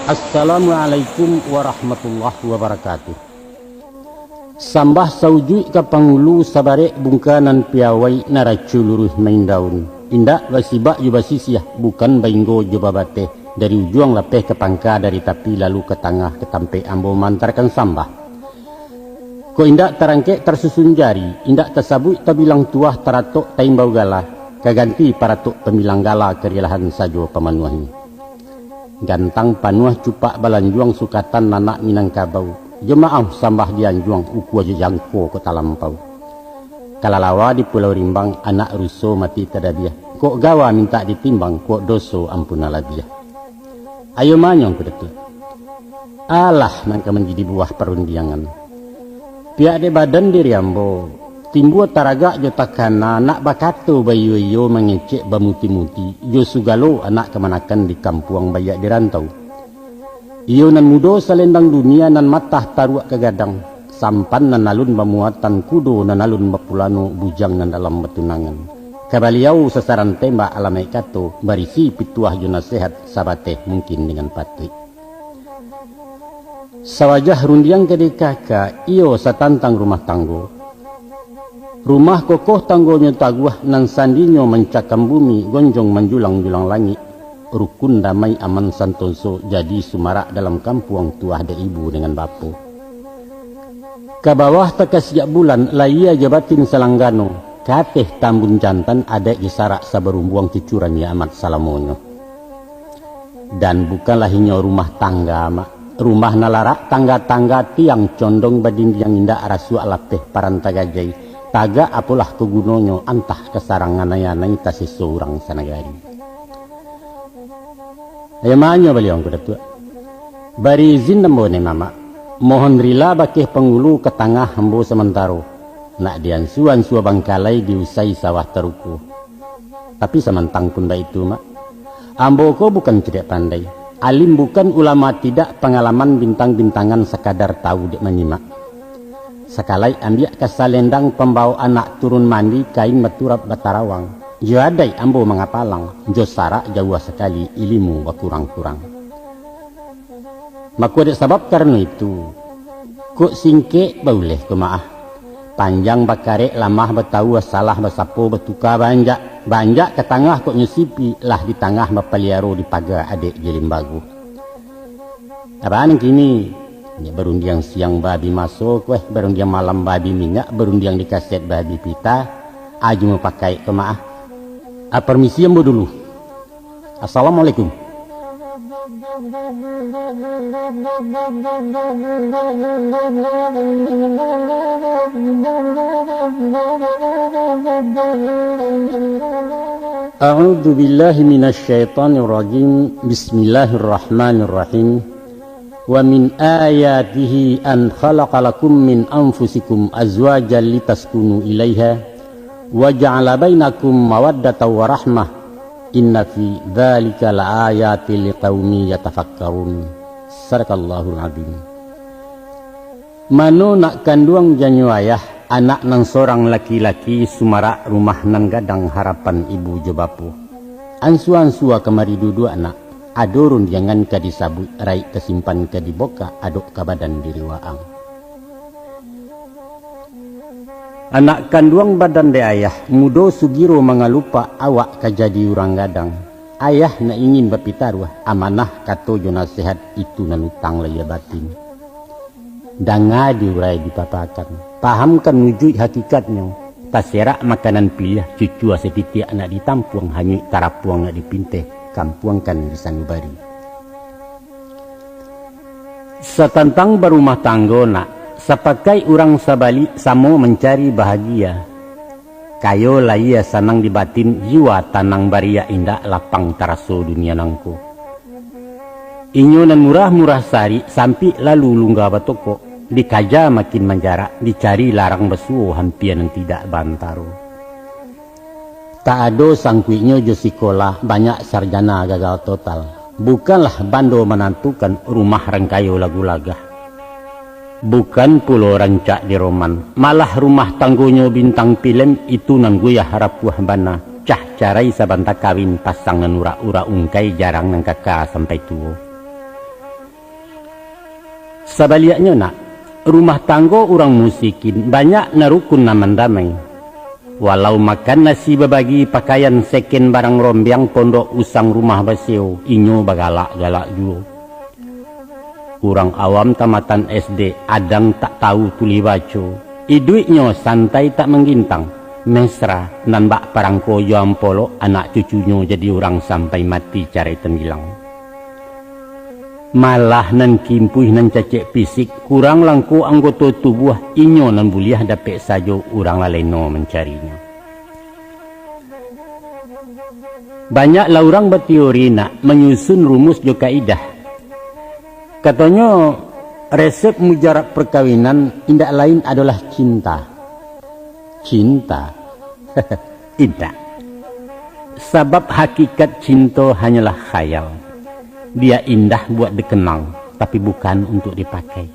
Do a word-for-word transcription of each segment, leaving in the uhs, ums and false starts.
Assalamualaikum warahmatullahi wabarakatuh. Sambah saujuik ka pangulu, sabarek bungka nan piawai, naraco luruih maindaun. Indak basibak jo basisiah, bukan bainggo jo babateh, dari ujuang lapeh ka pangka, dari tapi lalu ka tangah, ka tampek ambo maantakan sambah. Kok indak tarangkek tarsusun jari, indak tasabuik tabilang tuah, taratok taimbau gala, ka ganti paratok pambilang gala, karilahan sajo pamanuahnyo. Gantang panuah cupak balanjuang, sukatan anak Minangkabau, jo maaf sambah dianjuang, ukua jo jangko kok talampau. Kalalawa di Pulau Rimbang, anak ruso mati tadabiah, kok gawa mintak ditimbang, kok doso ampunan labiah. Ayo manyong ko Datuak. Alah nan ka manjadi buah parundiangan. Pihak dek badan diri ambo, timbua taragak jo takana, nak bakato baiyo-iyo, mangecek bamuti-muti, jo sugalo anak kamanakan di kampuang baiak di rantau. Iyo nan mudo salendang dunia, nan matah taruak ka gadang, sampan nan alun bamuatan, kudo nan alun bapulano, bujang nan dalam batunangan. Ka Baliau sasaran tembak alamaik kato, barisi pituah jo nasehat, sabateh mungkin dengan patuik. Sawajah rundiang ka dikaka, iyo satantang rumah tanggo. Rumah kokoh tanggonyo taguah, nan sandinyo mancakam bumi, gonjong manjulang-julang langik, rukun damai aman santoso, jadi sumarak dalam kampuang, tuah dek ibu dengan bapo. Ka bawah takasiak bulan, lahia jo batin salanggano, ka ateh tambun jantan, adaik jo sarak sabarumbuang, cucuran yo amat salamonyo. Dan bukanlah inyo rumah tangga, Mak. Rumah nan larak tangga-tangga, tiang condong badindiang, indak rasuak lapeh paranta gajai, tagak apolah ko gunonyo, antah ka sarang anai-anai, taseso urang sanagari. Ayo manyo baliau ko Datuak. Bari izin ambo ni Mamak, mohon rila bakeh pangulu, ka tangah ambo samantaro, nak diansua-ansua bangkalai, diusai sawah taruko. Tapi samantang pun baitu, Mak, ambo ko bukan cadiak pandai, alim bukan, ulama tidak, pangalaman bintang-bintangan, sakadar tahu dek manyimak. Sakalaik ambiak ka salendang, pambawo anak turun mandi, kain baturap batarawang, jo adaik ambo mangapalang, jo sarak jauah sakali, ilimu bakurang-kurang. Mako dek sabab karano itu, kok singkek bauleh ko, Mak ah. Panjang bakarek, lamah batawua, salah basapo, batuka baanjak, baanjak ka tangah kok nyo sipi, lah di tangah bapaliaro, di paga adaik jo limbago. Apo nan kini? Nyo barundiang siang babi maso ko eh, barundiang malam babi minyak, barundiang di kaset babi pita, ajo mupakaik ko, Mak ah. Ah, permisi ambo dulu. Assalamualaikum. A'udzu billahi minasy syaithanir rajim. Bismillahirrahmanirrahim. Wa min ayatihi an khalaqa lakum min anfusikum azwajan litaskunu ilaiha, wa ja'ala bainakum mawaddatan wa rahmah, inna fi dzalika laayatil liqaumi yatafakkarun. Sadaqallahul adzim. Mano nak kanduang janyo ayah, anak nan sorang laki-laki, sumarak rumah nan gadang, harapan ibu jo bapo. Ansua-ansua kamari duduak nak, ado rundiangan ka disabuik, raik tasimpan ka dibokak, adok ka badan diri waang. Anak kanduang badan dek ayah, mudo sugiro mangalupak, awak ka jadi urang gadang. Ayah nak ingin bapitaruah, amanah kato jo nasehat, itu nan utang lahia batin. Danga diurai dipapakan, pahamkan ujuik hakikatnyo, taserak makanan piliah, cucua satitiak nak ditampuang, hanyuik tarapuang nak dipinteh, kampuangkan di sanubari. Satantang barumah tanggo nak, sapakaik urang sabalik, samo mancari bahagia. Kayo lahia sanang di batin, jiwa tanang bariak, indak lapang taraso dunia nangko. Inyo nan murah-murah sarik, sampik lalu lungga batokok, dikaja makin manjarak, dicari larang basuo, hampia nan tidak baantaro. Tak ado sangkuiknyo jo sikolah, banyak sarjana gagal total. Bukanlah bando manantukan, rumah rangkayo lagu lagah. Bukan pulo rancak di roman, malah rumah tanggonyo bintang pilem, itu nan goyah rapuah bana, cah carai sabanta kawin, pasang nan urak-urak ungkai, jarang nan kaka sampai tuo. Sabaliaknyo nak, rumah tanggo urang musikin banyak nan rukun nan mandamai. Walau makan nasi babagi, pakaian seken barang rombiang, pondok usang rumah basio, inyo bagalak-galak juo. Urang awam tamatan S D, adang tak tahu tulih baco, iduiknyo santai tak manggintang, mesra nan bak parangko jo ampolok, anak cucunyo jadi urang sampai mati carai tambilang. Malah nan kimpuih, nan cacek fisik, kurang langko anggoto tubuah, inyo nan buliah dapek sajo, urang laleno mancarinyo. Banyaklah urang bateori nak manyusun rumus jo kaidah. Katonyo, resep mujarab perkawinan indak lain adolah cinta. Cinta? Indak. Sabab hakikat cinto hanyolah khayal. Dia indah buat dikenang, tapi bukan untuk dipakai.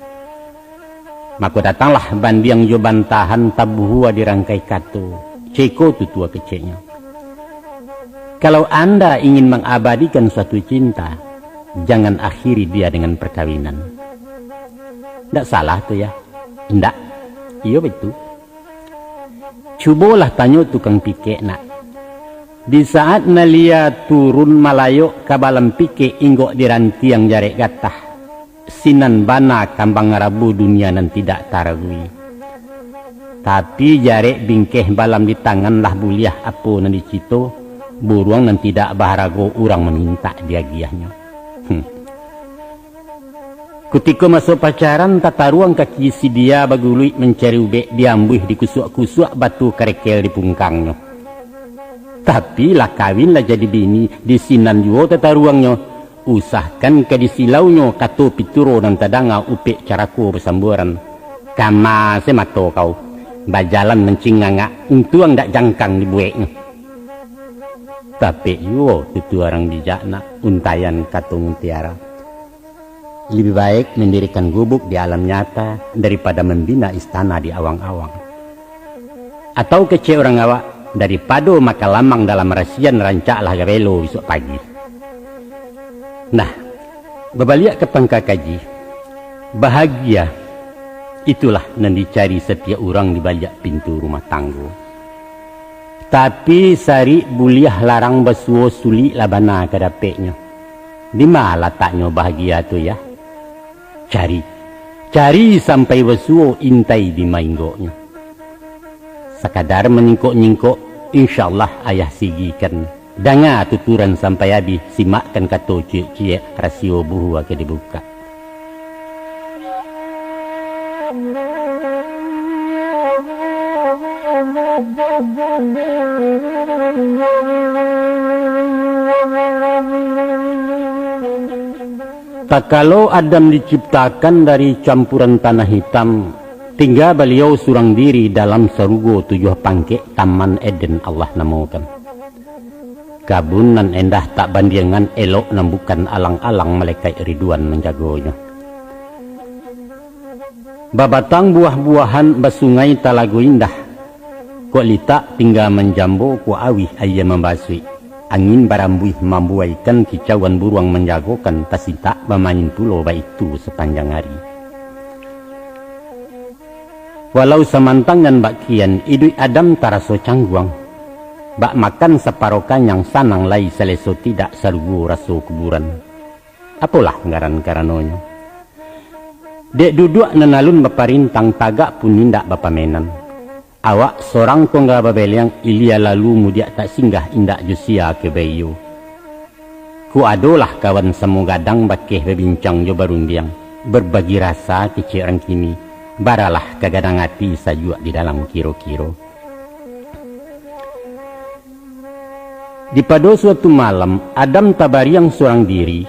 Mako datanglah bandiang jo bantahan, tabuhua di rangkai kato, ceko tutua keceknyo. Kalau anda ingin mengabadikan suatu cinta, jangan akhiri dia dengan perkawinan. Ndak salah tu ya? Ndak. Iyo baitu. Cubolah tanyo tukang pikek nak. Di saat nalia turun malayok ka balam pikek inggok di rantiang jarek gatah, sinan bana kambang rabu dunia nan tidak taragui. Tapi jarek bingkeh balam di tangan lah buliah apo nan dicito, buruang nan tidak baharago urang mamintak diagiahnyo. Hmm. Kutiko maso pacaran, tataruang kaki si dia baguluik mancari ubek, diambuih dikusuak-kusuak batu karekel di pungkangnyo. Tapi lah kawin, lah jadi bini, di sinan juo tataruangnyo, usahkan ka disilaunyo kato pituro nan tadanga upek carako basambuaran. Kama se mato kau, bajalan mancingangak, untuang dak jangkang dibueknyo. Tapek juo tutua urang bijak nak, untaian kato mutiara. Lebih baik mendirikan gubuk di alam nyata daripada membina istana di awang-awang. Atau kecek urang awak, daripado makan lamang dalam rasian, rancaklah gabelo bisuak pagi. Nah, babaliak ka pangka kaji, bahagia, itulah nan dicari satiok urang di baliak pintu rumah tanggo. Tapi sarik buliah larang basuo, sulik lah bana ka dapeknyo. Di ma lataknyo bahagia tu, yah? Cari, cari sampai basuo, intai di ma inggoknyo. Sakadar manyingkok-nyingkok, insyaallah ayah sigikan. Danga tuturan sampai abih, simakkan kato ciek-ciek, rasio buhua ka dibukak. Takalo Adam diciptakan dari campuran tanah hitam, tingga baliau surang diri dalam sarugo tujuah pangkek, Taman Eden Allah namokan. Kabun nan endah tak bandiangan, elok nan bukan alang-alang, malaikat Ridwan manjagonyo. Babatang buah-buahan, basungai talago indah. Kok litak tingga manjambo, kok auih aia mambasuik. Angin barambuih mambuaikan, kicauan buruang manjagokan, tasintak bamain pulo baitu sapanjang ari. Walau samantang nan bak kian, iduik Adam taraso cangguang. Bak makan saparo kanyang, sanang lai saleso tidak, sarugo raso kuburan. Apolah ngaran karanonyo? Dek duduak nan alun baparintang, tagak pun indak bapamenan. Awak sorang tongga babeleang, ilia lalu mudiak tak singgah, indak jo sia ka baiyo. Kok adolah kawan samo gadang, bakeh babincang jo barundiang, berbagi rasa kecek urang kini, baralah ka gadang ati, sajuak di dalam kiro-kiro. Di pado suatu malam, Adam tabariang surang diri,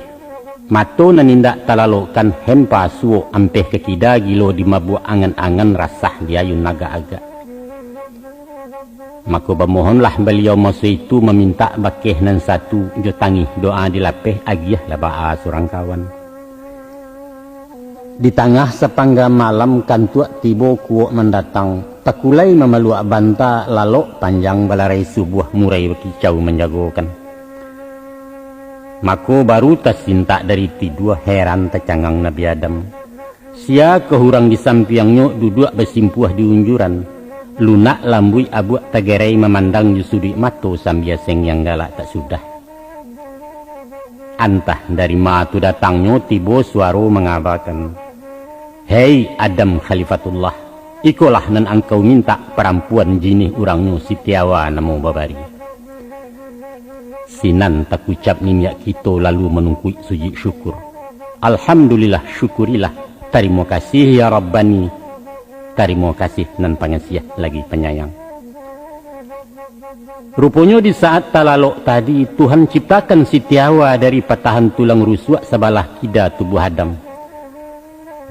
mato nan indak talalokkan, hempa suok ampeh ka kida, gilo dimabuak angan-angan, rasah diayun agak-agak. Mako bamohonlah baliau maso itu, mamintak bakeh nan satu jo tangih doa dilapeh, agiahlah baa surang kawan. Di tangah sapangga malam, kantuak tibo kuok mandatang, takulai mamaluak banta, lalok panjang balarai subuah, murai bakicau manjagokan. Mako baru tasintak dari tidua, heran tacangang Nabi Adam. Sia ko urang di sampiangnyo duduak basimpuah di unjuran, lunak lambuik abuak tagerai mamandang jo suduik mato sambia sengiang galak tak sudah. Antah dari ma tu datangnyo tibo suaro mangabakan, "Hei Adam Khalifatullah, ikolah nan angkau mintak parampuan jinih urangnyo Siti Awa namo babari." Sinan takucap niniak kito lalu manungkuik sujud syukur. "Alhamdulillah, syukurilah. Tarimo kasih, ya Rabbani. Tarimo kasih nan pangasiah lagi panyayang." Ruponyo di saat talalok tadi, Tuhan ciptakan Siti Awa dari patahan tulang rusuak sabalah kida tubuah Adam.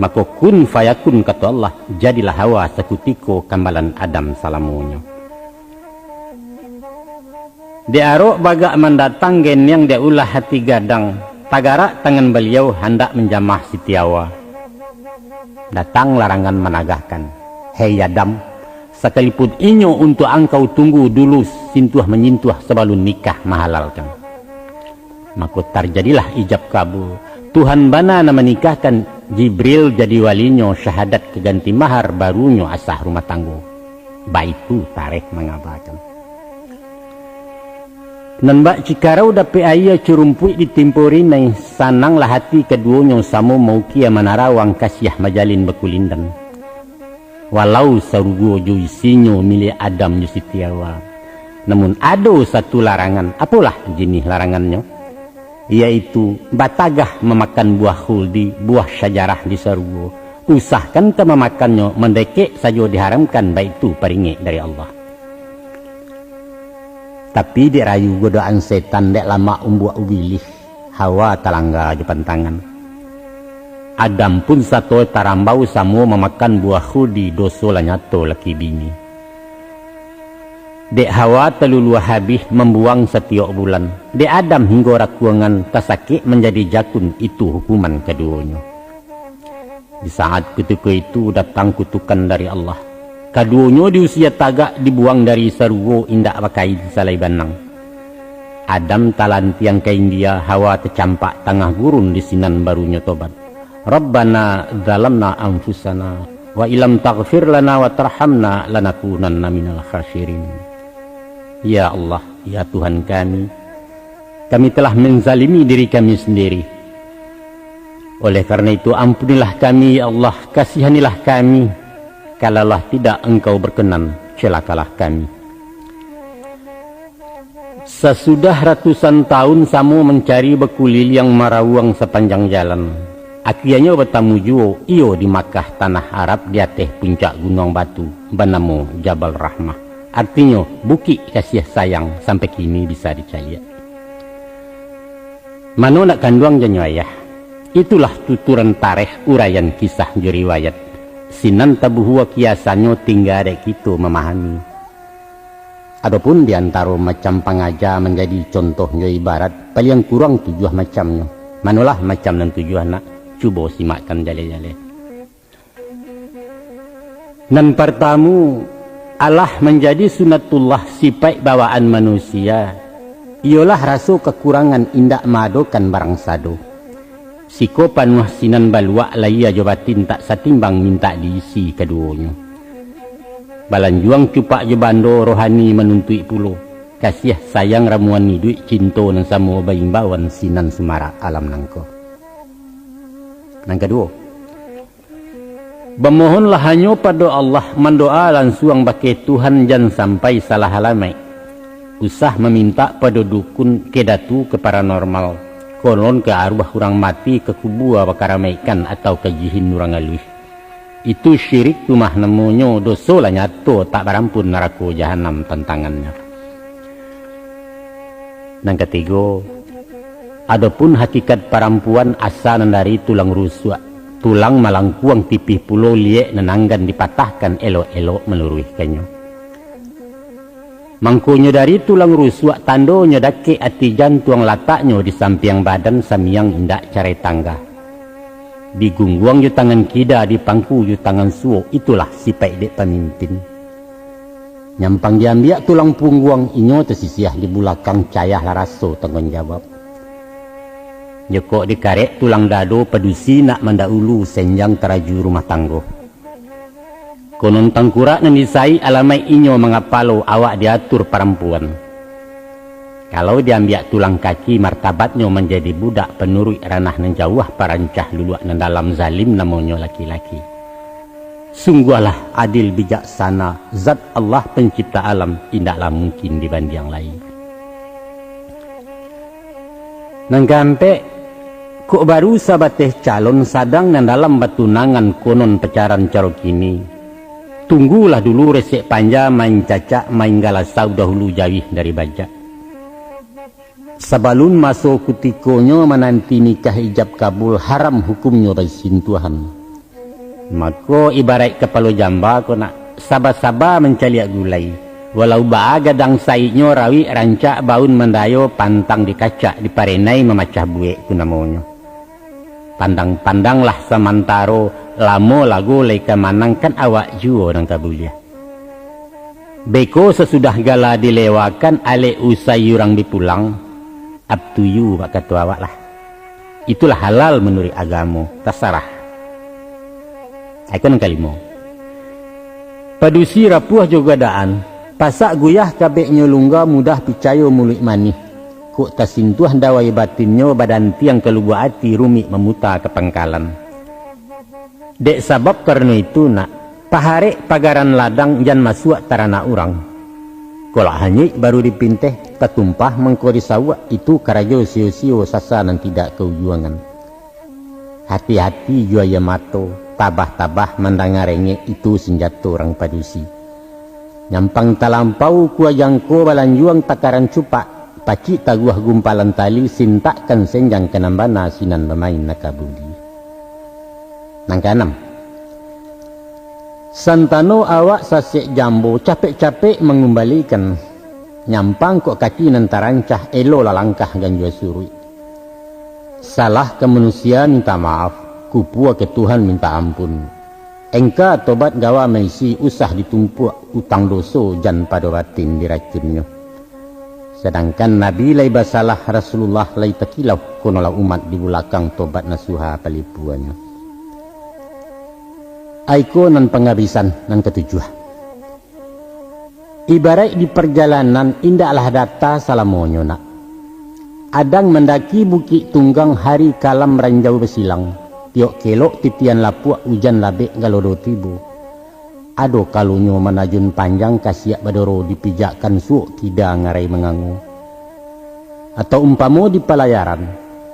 Mako, kun fayakun, kato Allah, jadilah Hawa sakutiko kambalan Adam salamonyo. Dek arok bagak mandatang geniang dek ulah hati gadang, tagarak tangan Baliau handak manjamah Siti Awa. Datang larangan managahkan, "Hei Adam, sakalipun inyo untuak angkau tunggu dulu sintuah-manyintuah sabalun nikah mahalalkan." Mako tarjadilah ijab kabul. Tuhan bana nan manikahkan, Jibril jadi walinyo, syahadat ka ganti mahar, barunyo asah rumah tanggo. Baitu tarikh mangabakan. Nan bak cikarau dapek aia, curumpuik ditimpo rinai, sananglah hati kaduonyo samo maukia manarawang, kasiah majalin bakulindan. Walau sarugo jo isinyo milik Adam jo Siti Awa, namun ado satu larangan. Apolah jinih larangannyo? Yaitu batagah mamakan buah khuldi, buah syajarah di sarugo. Usahkan ka mamakannyo, mandekek sajo diharamkan, baitu paringek dari Allah. Tapi dek rayu godaan setan, dek lamak umbuak ubilih, Hawa talangga jo pantangan. Adam pun sato tarambau samo mamakan buah khuldi, doso lah nyato laki bini. Dek Hawa taluluah habih mambuang satiok bulan, dek Adam hinggo rakuangan, tasakik manjadi jakun, itu hukuman kaduonyo. Di saat kutiko itu datang kutukan dari Allah. Kaduonyo diusia tagak, dibuang dari sarugo indak bakain salai banang. Adam talantiang ka India, Hawa tacampak tangah gurun, di sinan barunyo tobat. "Rabbana zalamna anfusana, wa illam taghfir lana wa tarhamna lanakunanna minal khasirin." Ya Allah, ya Tuhan kami, kami telah menzalimi diri kami sendiri. Oleh karena itu, ampunilah kami, ya Allah, kasihanilah kami. Kalaulah tidak Engkau berkenan, celakalah kami. Sasudah ratusan tahun samo mancari, bakuliliang marawuang sapanjang jalan, akianyo batamu juo iyo di Makkah, tanah Arab, di ateh puncak gunuang batu, banamo Jabal Rahmah. Artinyo, Bukik Kasiah Sayang, sampai kini bisa dicaliak. Mano nak kanduang janyo ayah? Itulah tuturan tarikh, uraian kisah jo riwayat. Sinan tabuhua kiasannyo, tingga dek kito mamahami. Adopun di antaro macam pangaja manjadi contoh jo ibarat, paliang kurang tujuah macamnyo. Manolah macam nan tujuah nak? Cubo simakkan jaleh-jaleh. Nan partamu, alah manjadi sunatullah sipaik bawaan manusia, iyolah raso kakurangan indak maadokan barang sado. Siko panuah sinan baluak, lahia jo batin tak satimbang, mintak diisi kaduonyo. Balanjuang cupak jo bando, rohani manuntuik pulo. Kasiah sayang ramuan iduik, cinto nan samo baimbauan, sinan sumarak alam nangko. Nan kaduo, bamohonlah hanyo pado Allah, mandoa lansuang bakeh Tuhan, jan sampai salah alamaik. Usah mamintak pado dukun, ka datu, ka paranormal, konon ka aruah urang mati, ka kubua bakaramaikkan, atau ka jihin urang aluih. Itu syirik tu mah namonyo, doso lah nyato tak barampun, narako jahanam tantangannyo. Nan katigo, adopun hakikat parampuan asa nan dari tulang rusuak, tulang malangkuang tipih pulo, liek nan anggan dipatahkan, elok-elok maluruihkannyo. Mangkonyo dari tulang rusuak, tandonyo dakek ati jantuang, lataknyo di sampiang badan, samiang indak carai tangga. Digungguang jo tangan kida, dipangku jo tangan suo, itulah sipaik dek pamimpin. Nyampang diambiak tulang pungguang, inyo tasisiah di bulakang, cayah lah raso tangguang jawab. Jokok dikarek tulang dado, padusi nak mandaulu senjang taraju rumah tanggo. Konon tangkurak nan disaik, alamaik inyo mangapalo, awak diatur parampuan. Kalau diambiak tulang kaki, martabatnyo manjadi budak, panuruik ranah nan jauah, parancah luluak nan dalam, zalim namonyo laki-laki. Sungguahlah adil bijaksana, zat Allah pencipta alam, indaklah mungkin dibandiang lai. Nan kaampek, kok baru sabateh calon, sadang nan dalam batunangan, konon pacaran caro kini. Tunggulah dulu resek panja, main cacak, main galasau, dahulu jauih dari bajak. Sabalun maso kutikonyo, mananti nikah ijab kabul, haram hukumnyo basintuahan. Mako, ibaraik kapalo jamba ko nak, saba-saba mancaliak gulai. Walau baa gadang saiknyo, rawik rancak baun mandayo, pantang dikacak diparenai, mamacah buek tu namonyo. Pandang-pandanglah samantaro, lamo lago lai ka manang, kan awak juo nan ka buliah. Beko sasudah gala dilewakan, alek usai urang bi pulang, up to you, bak kato awak lah. Itulah halal manuruik agamo, tasarah. Iko nan kalimo. Padusi rapuah jo gadaan, pasak guyah kabeknyo lungga, mudah picayo muluik manih. Kok tasintuah dawai batinnyo, badantiang ka lubuak ati, rumik mamuta ka pangkalan. Dek sabab karano itu nak, paharek pagaran ladang, jan masuak taranak urang. Kolak hanyuik baru dipinteh, tatumpah mangko disauak, itu karajo sio-sio, sasa nan tidak kaujuangan. Hati-hati jo aia mato, tabah-tabah mandanga rengek, itu sanjato urang padusi. Nyampang talampau kua jangko, balanjuang takaran cupak, pacik taguah gumpalan tali, sintakkan senjang ka nan bana, sinan bamain naka budi. Nan kaanam, santano awak sasek jambo, capek-capek mangumbalikan, nyampang kok kaki nan tarancah, elo lah langkah ganjua suruik. Salah ka manusia minta maaf, kupua ka Tuhan minta ampun. Engka tobat gawa maisi, usah ditumpuak utang doso, jan pado batin diracunnyo. Sadangkan Nabi lai basalah, Rasulullah lai takilau, konolah umat di bulakang, tobat nasuha palipuanyo. Aiko nan pangabisan nan katujuah. Ibaraik di parjalanan, indaklah data salamonyo nak. Adang mandaki bukik tunggang, hari kalam ranjau basilang, tiok kelok titian lapuak, ujan labek galodo tibo. Ado kalonyo manajun panjang, kasiak badoro dipijakkan, suok kida ngarai mangango. Atau umpamo di palayaran,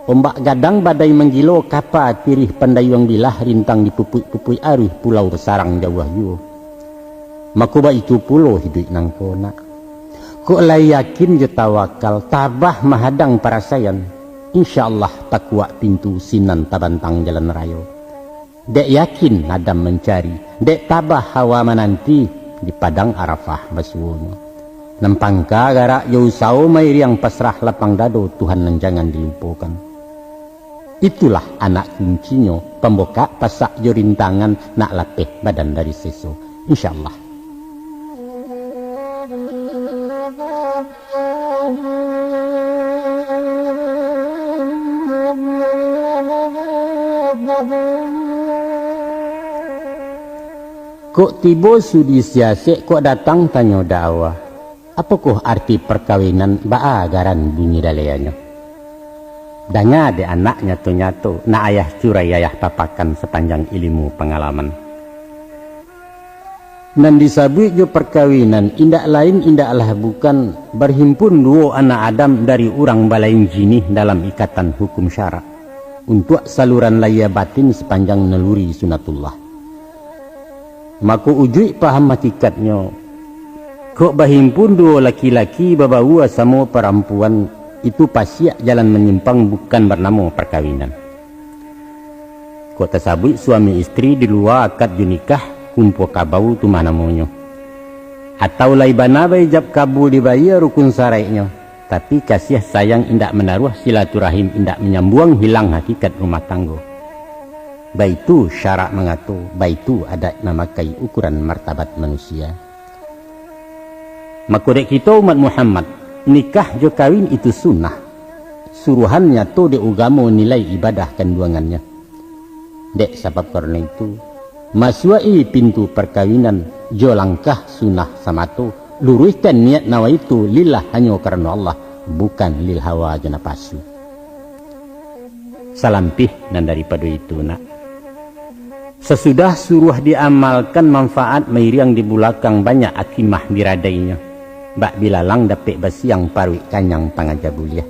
ombak gadang badai manggilo, kapa tirih pandayuang bilah, rintang dipupuik-pupuik aruih, pulau basarang jauah juo. Mako baitu pulo hiduik nangko nak. Kok lai yakin jo tawakal, tabah mahadang parasaian, insya Allah takuak pintu, sinan tabantang jalan rayo. Dek yakin Adam mancari, dek tabah Hawa mananti, di padang Arafah basuonyo. Nan pangka garak jo usawo mairiang, pasrah lapang dado, Tuhan nan jangan dilupokan. Itulah anak kuncinyo, pambukak pasak jo rintangan, nak lapeh badan dari seso. Insya Allah. Kok tibo sudi siasek, kok datang tanyo dakwa. Apokoh arti parkawinan, baa garan bunyi daleanyo? Danga dek anak nyato-nyato, nak ayah curai ayah papakan, sapanjang ilimu pangalaman. Nan disabuik jo parkawinan, indak lain indaklah bukan, barhimpun duo anak Adam dari urang balain jinih dalam ikatan hukum syarak, untuak saluran lahia batin sapanjang naluri sunatullah. Mako ujuik paham hakikatnyo, kok bahimpun duo laki-laki babaua samo parampuan, itu pasiak jalan manyimpang, bukan barnamo parkawinan. Kok tasabuik suami istri di lua akad jo nikah, kumpua kabau tu mah namonyo. Atau lai bana baijab kabul dibayia rukun saraiknyo, tapi kasiah sayang indak manaruah, silaturahim indak manyambuang, hilang hakikat rumah tanggo. Baitu syarak mangato, baitu adaik mamakai ukuran martabat manusia. Mako dek kito umat Muhammad, nikah jo kawin itu sunnah. suruahan nyato dek ugamo nilai ibadah kanduangannyo. Dek sabab karano itu, masuak-i pintu parkawinan jo langkah sunnah samato, luruihkan niat nawaitu lillah hanyo karano Allah, bukan lil hawa jo napasu. Salampih nan daripado itu, nak, sasudah suruah diamalkan, manfaat mairiang di bulakang, banyak akimah diradainyo, bak bilalang dapek basiang, paruik kanyang pangaja buliah.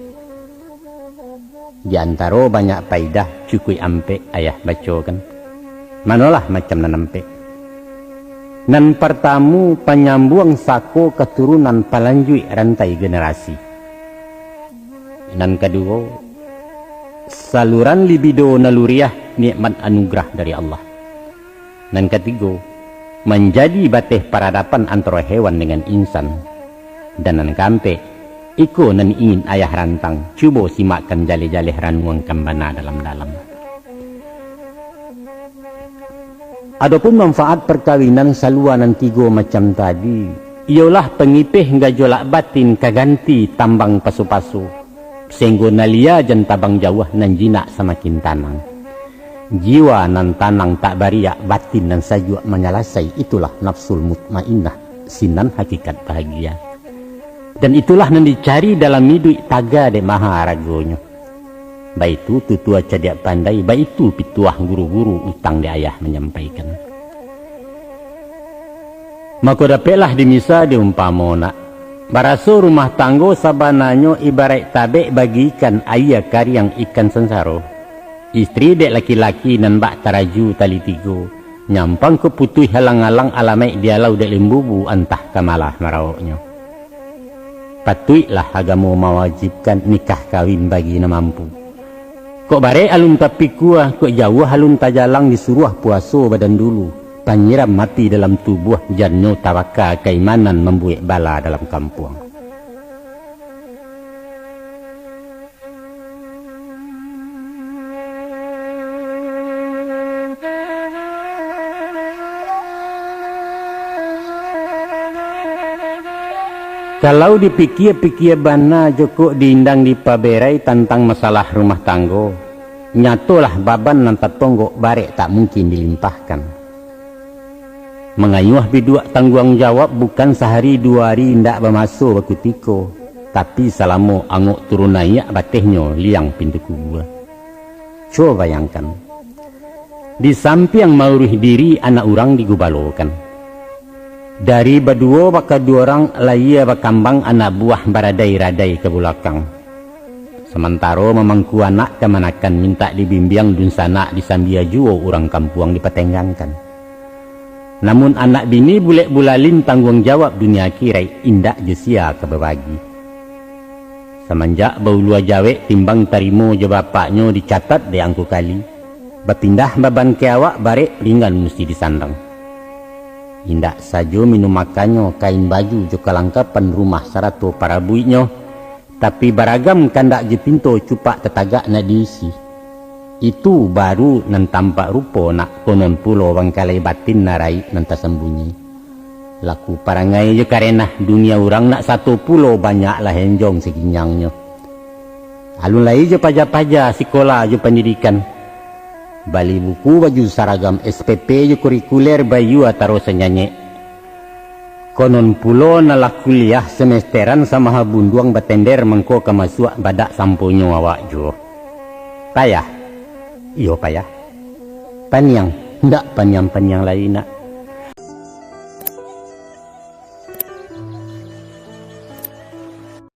Di antaro banyak paidah, cukuik ampek ayah bacokan. Manolah macam nan ampek. Nan partamu, panyambuang sako katurunan, palanjuik rantai generasi. Nan kaduo, saluran libido naluriah, nikmat anugerah dari Allah. Nan katigo, manjadi bateh paradapan antaro hewan dengan insan. Dan nan kaampek, iko nan ingin ayah rantang, cubo simakkan jaleh-jaleh, ranuangkan bana dalam-dalam. Adopun manfaat parkawinan salua nan tigo macam tadi, iyolah pangipeh gajolak batin ka ganti tambang paso-paso, sahinggo nan lia jan tabang jauah, nan jinak samakin tanang. Jiwa nan tanang tak bariak, batin nan sajuak manyalasai, itulah nafsul mutmainnah, sinan hakikat bahagia. Dan itulah nan dicari dalam iduik, taga dek maha aragonyo. Baitu tutua cadiak pandai, baitu pituah guru-guru, utang di ayah manyampaikan. Mako dapeklah dimisa di umpamo, nak, baraso rumah tanggo sabananyo ibaraik tabek bagikan aia kariang ikan sansaro. Istri dek laki-laki nan bak taraju tali tigo, nyampang ka putuih alang-alang, alamaik dialau dek limbubu, antah ka malah marawoknyo. Patuiklah agamo mawajibkan nikah kawin bagi nan mampu. Kok barek alun tapikua, kok jauah alun tajalang, disuruah puaso badan dulu, panyiram api dalam tubuah, jan nyo tabaka kaimanan, mambuek bala dalam kampuang. Kalau dipikia-pikia bana, jokok diindang dipaberai tantang masalah rumah tanggo, nyatolah baban nan tatonggok, barek tak mungkin dilimpahkan. Mangayuah biduak tangguang jawab, bukan sahari duo hari, indak bamaso bakutiko, tapi salamo angok turun naiak, batehnyo liang pintu kubua. Cubo bayangkan, di sampiang mauruih diri, anak urang digubalokan. Dari baduo bakaduo urang, lahia bakambang anak buah, baradai-radai ka bulakang. Samantaro mamangku anak kamanakan, mintak dibimbiang dunsanak, disambia juo urang kampuang dipatenggangkan. Namun anak bini bulek bulalin, tangguang jawab dunia akiraik, indak jo sia ka babagi. Samanjak baulua jawek, timbang tarimo jo bapaknyo dicatat dek angku kali, bapindah baban ka awak, barek ringan musti disandang. Indak sajo minum makannyo, kain baju jo kalangkapan rumah sarato parabuiknyo, tapi baragam kandak jo pinto, cupak tatagak nak diisi. Itu baru nan tampak rupo, nak, konon pulo bangkalai batin nan raik nan tasambunyi. Laku parangai jo karenah dunia urang, nak sato pulo banyaklah enjong saginjangnyo. Alun lai jo paja-paja sikola jo pandidikan. Bali buku, baju saragam, S P P jo kurikuler, bayua taro sanyanyek. Konon pulo nan lah kuliah semesteran, samaha bunduang batender, mangko ka masuak badak samponyo awak juo. Payah? Iyo payah. Paniang? Ndak paniang-paniang lai, nak.